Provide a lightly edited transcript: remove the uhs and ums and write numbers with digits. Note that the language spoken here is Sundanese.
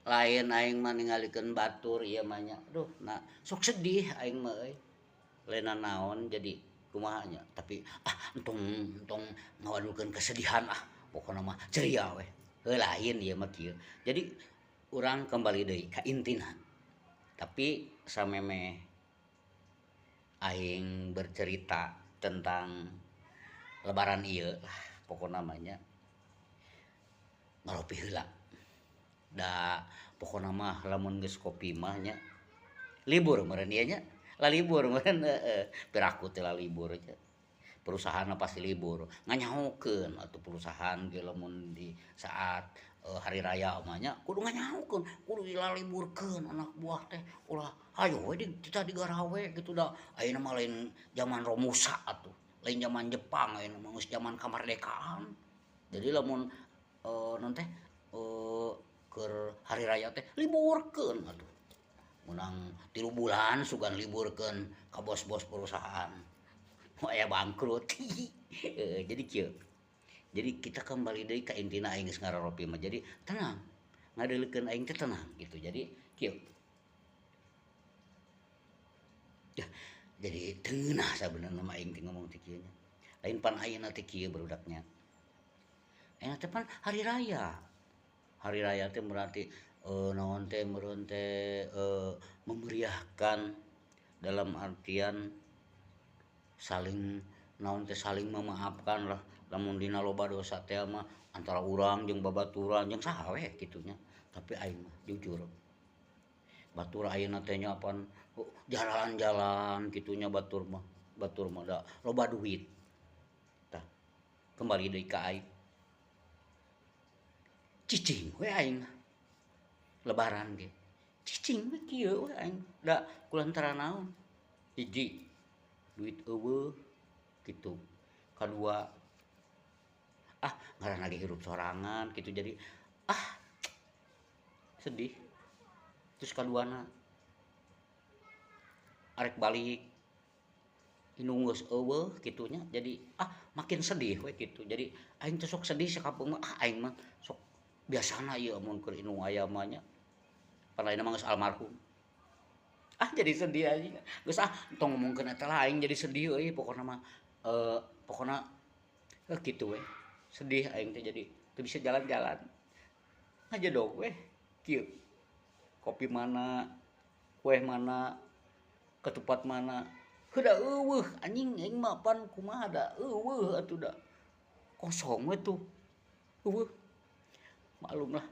Lain aing mah ningalikeun batur ieu mah nya. Aduh, nah sok sedih aing mah euy. Lain naon jadi kumaha nya, tapi ah entong entong ngawadulkeun kesedihan ah, pokona mah ceria weh. Heuh lain ieu mah kieu. Jadi urang kembali deui ka intina. Tapi samemeh aing bercerita tentang lebaran ieu lah pokona mah nya ngaropi heula. Da pokona mah lamun geus kopi mah nya libur meureun ieu nya. Lalibur meureun heeh. Piraku teh lalibur nya. Perusahaanna pasti libur. Nganyahokeun atuh perusahaan ge lamun di saat hari raya mah nya kudu nganyahokeun, kudu dilaliburkeun anak buah teh ulah hayo we kita digarawe kitu da ayeuna mah lain zaman Romusa atuh, lain zaman Jepang ayeuna mah geus zaman kamardekaan. Jadi lamun naon teh keur hari raya teh liburkeun atuh. Menang 3 bulan sugan liburkeun ka bos-bos perusahaan. Aya bangkrut. Jadi kieu. Jadi kita kembali deui ka intina aing geus ngararopi mah. Jadi tenang. Ngadeuleukeun aing teh tenang gitu. Jadi kieu. Ya, jadi teunah sabenerna mah aing teh ngomong teh kieu nya. Lain pan ayeuna teh kieu barudaknya. Ayeuna teh pan hari raya. Hari raya teh berarti naon teh meureun teh memeriahkan dalam artian saling naon teh saling memaafkan lah. Lamun dina loba dosa teh mah antara urang jeung babaturan jeung saha we kitu nya. Tapi aing mah jujur batur ayeuna teh nya pan jalan-jalan kitu nya batur mah da loba duit. Tah kembali deui ka aing. Cicing we aing lebaran ge. Cicing we kieu we aing da kulantaran naon? Hiji duit eueuh kitu. Kadua ah ngaranna ge hirup sorangan kitu jadi ah sedih. Terus kaduana arek balik indung geus eueuh kitu nya jadi ah makin sedih we kitu. Jadi aing teh sok sedih sakapeung mah ah aing mah sok biasana ieu mun keur indung aya mah nya. Pan ayeuna mah geus almarhum. Ah jadi sedih anjing. Geus ah tong ngomongkeun eta lah aing jadi sedih euy pokona mah pokona kitu we. Sedih aing teh jadi teu bisa jalan-jalan. Ngajedog we kieu. Kopi mana, kue mana, ketupat mana. Heuh da eueuh anjing aing mah pan kumaha da eueuh atuh da. Kosong we tuh. Eueuh. Maklumlah